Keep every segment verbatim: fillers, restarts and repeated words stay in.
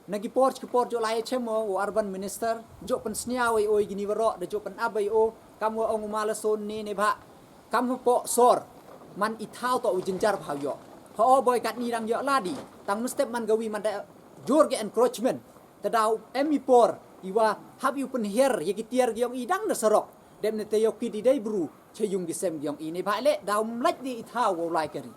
Na ki por ki por jooh lai chem o u urban minister, jooh pynsniaw i o i kini waroh, da jooh pynap i o, kam wa ong u Malason ni ni bha, kam hapoh sor, man i thaw toh u jynjar bha yoh. Ha o boi katni dang yoh ladi, tang mynstep man kawi man da jur ki encroachment. Te daw em i por i wa hap i u pynhiar ya ki tiar ki yong i dang na sarok. Dep ne te yoh ki di dei bru cha yung ki sem ki yong i ni bha le daw mlait di i thaw wow lai kari.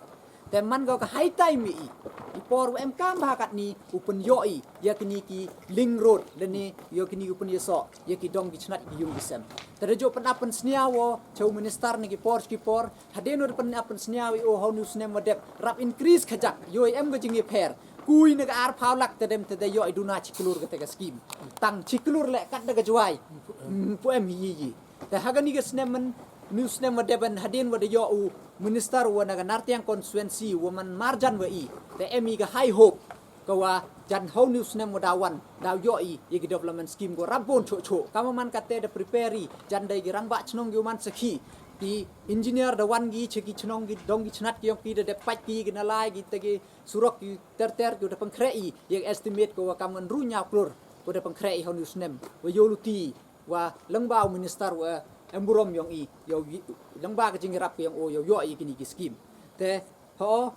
Te man ko ka high time i, i por wa em kam bha katni u pynyoh i ya kini ki link road le ni yoh kini u pynyasoh ya ki dong ki chnat ki yung ki sem. Te da jooh pynap pynsniaw o cha u minister ni ki por ki por, hadien u da pynap pynsniaw i o ha u ni u snem wa dep rap increase khajak, yoh i em ka jingyaphær. Kui na ka ar phaw lak te dem te da yoh i duna chi klur ka te ka scheme. Tang chi klur le kat da ka Jwai. Mm, pu em hi yi. Te ha kani ka snem man, ni u snem wa dep en hadien wa da yoh u minister wa na ka Nartiang constituency wa man marjan wa i. Te em i ka high hope ka wa jan ha u ni u snem wa daw wan, daw yoh i ya ki development scheme ko rap bon choh choh. Kam wa man kate da prepare i, jan da ki rangbah chnong ki u man sakhi. Ki engineer da wan ki cha ki chnong ki dong ki chnat ki yong ki, da dep pait ki ki nalai ki te ki surok ki ter ter ki da pynkhreh i ya ki estimate ko wa kam ngan ru ñiaw klur ko da pynkhreh i ha u ni u snem. Wa yoh luti wa lyngba u minister wa em burom yong i, yow i, lyngba ka jingyarap ka yong o yow yoh i kini ki scheme. Te ho,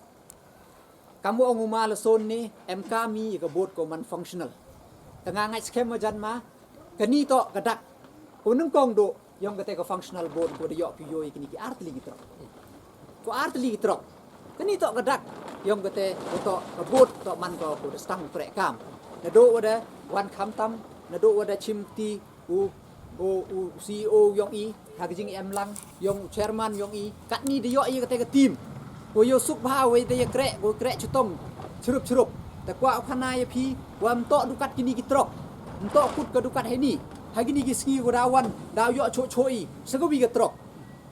kam wa ong u Malason ni, em kam i ya ka board ko man functional. Te nga ngait skhem ma jan ma, kani toh ka dak ko nyngkong du yong kate ka functional board ko da yoh ki yoh i kini ki ar tylli ki truck. Ko ar tylli ki truck. Kani toh ka dak yong kate ko toh ka board toh man ko ko da stang trei kam. Naduh wa da wan khamtam, naduh wa da chim ti u, u, u C E O yong i, ha ka jingem lang yong u chairman yong i, katni da yoh i ya kate ka team. Ko yoh suk bha wei da ya kreh, ko kreh chutong chrup chrup. Te kwah u khana ya phi wa ym toh du kat kini ki truck, ym toh kut ka du kat heini. Ha kini ki sngi ko daw wan, daw yoh choh choh i sa kawi ka truck.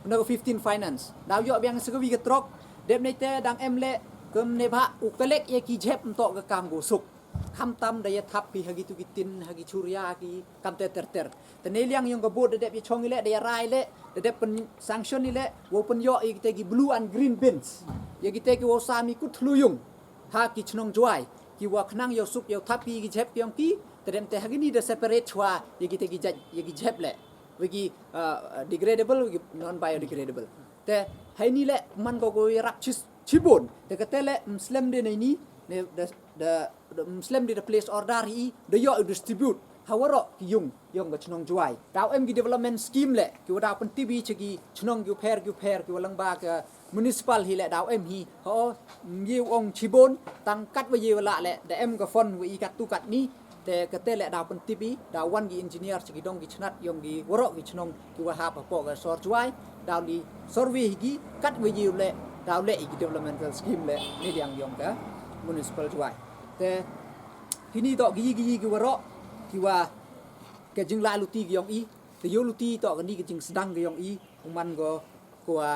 Na ka fifteen finance daw yoh biang sa kawi ka truck. Dep ne te dang em le, kam ne bha u collect ya ki jhep, ym toh ka kam ko suk. Khamtam da ya thap ki ha ki tu ki tin, ha ki churia ki kam te ter ter. Te ne liang yong ka board da dep ya chong i le, da ya rai le, da dep pyn sanction i le, wow pynyoh i kite ki blue and green bins. Ya kite ki wow sam i kut thlu yung ha ki chnong Jwai, ki wa khnang yow suk yow thap ki ki jhep ki yong ki. Te dem te ha kini da separate chwa ya kite ki jait, ya ki jhep le, wa ki, uh, degradable, wa ki non biodegradable. Te heini le man ko ko yarap chis chibun. Te kate le ym slem de nei ni, ne da, da, da ym slem de da place order hi, da yoh distribute ha waroh ki yung yong ka chnong Jwai. Daw em ki development scheme le ki wa daw pyntip i cha ki chnong ki u pher ki u pher, ki wa lyngba ka municipal hi le daw em hi. Ho, ym ye u ong chibun, tang kat wa ye wa lah le da em ka fund wa i kat tu kat ni. Te kate le daw pyntip i, daw wan ki engineer cha ki dong ki chnat yong ki waroh ki chnong ki wa hap hapoh ka sor Jwai, daw li survey hi ki kat wa ye u le, daw le i ki developmental scheme le ne liang yong ka municipal Jwai. Te kini toh ki yi ki yi ki waroh ki wa ka jinglai luti ki yong i. Te yoh luti toh kani ka jingsdang ka yong i, u man ko, ko wa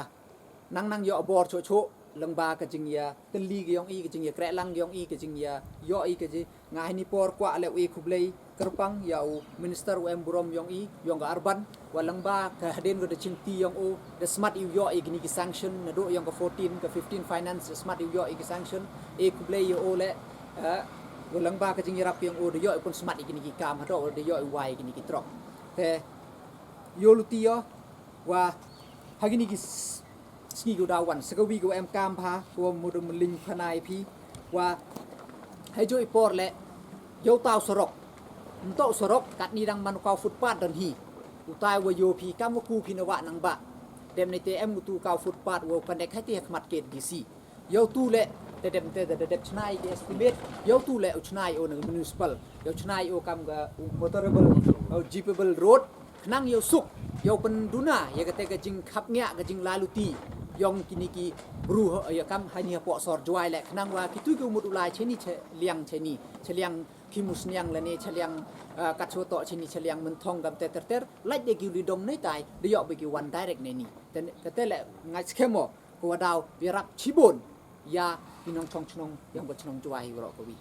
nang nang yoh bor choh choh lyngba ka jingya tylli ka yong i, ka jingya kreh lang ka yong i, ka jingya yoh i ka ji. Nga heini por kwah le u e khublei kyrpang ya u minister wa em burom yong i, yong ka urban, wa lyngba ka hadien ko da chim ti yong o, da smat i u yoh i kini ki sanction naduh yong ka fourteen, ka fifteen finance, da smat i u yoh i ki sanction. E khublei ya o le, eh, wa lyngba ka jingyarap yong o da yoh i pynsmat i kini ki kam, haduh da yoh i wai kini ki truck. Te yoh luti yoh, wa ha kini ki s-, sngi ko daw wan, sa kawi ko em kam bha, ko wa mut u mling khana i phi, wa hei jooh i por le, yow taw sorok. Ym toh sorok, katni dang man u kaw footpath don hi. U tai wa yoh phi kam wa ku phi na wa nang ba. Dem ne te em u tu kaw footpath wa u connect hai te ha khmat K D C. Yow tu le, te dem te, te, te dep chna i ki estimate, yow tu le u chna i o na municipal, yow chna i o kam ka u motorable, o jeepable road, khnang yow suk, yow pynduna ya kate ka jingkhapngiah, ka jinglai luti yong kini ki bru ho, ya kam heini hapoh sor Jwai le, khnang wa kitu ki u mut u lai cheni cheliang cheni, cheliang Khimusniang le ni, cheliang, ah, Katsuatoh cheni, cheliang Mynthong kam te ter ter, lait de ki u li dong nei tai, da yoh ba ki wan direct nei ni. Te, kate le ngait skhem o, ko wa daw yarap chibun ya ki nongchong chnong yong ka chnong Jwai hi waroh kawi.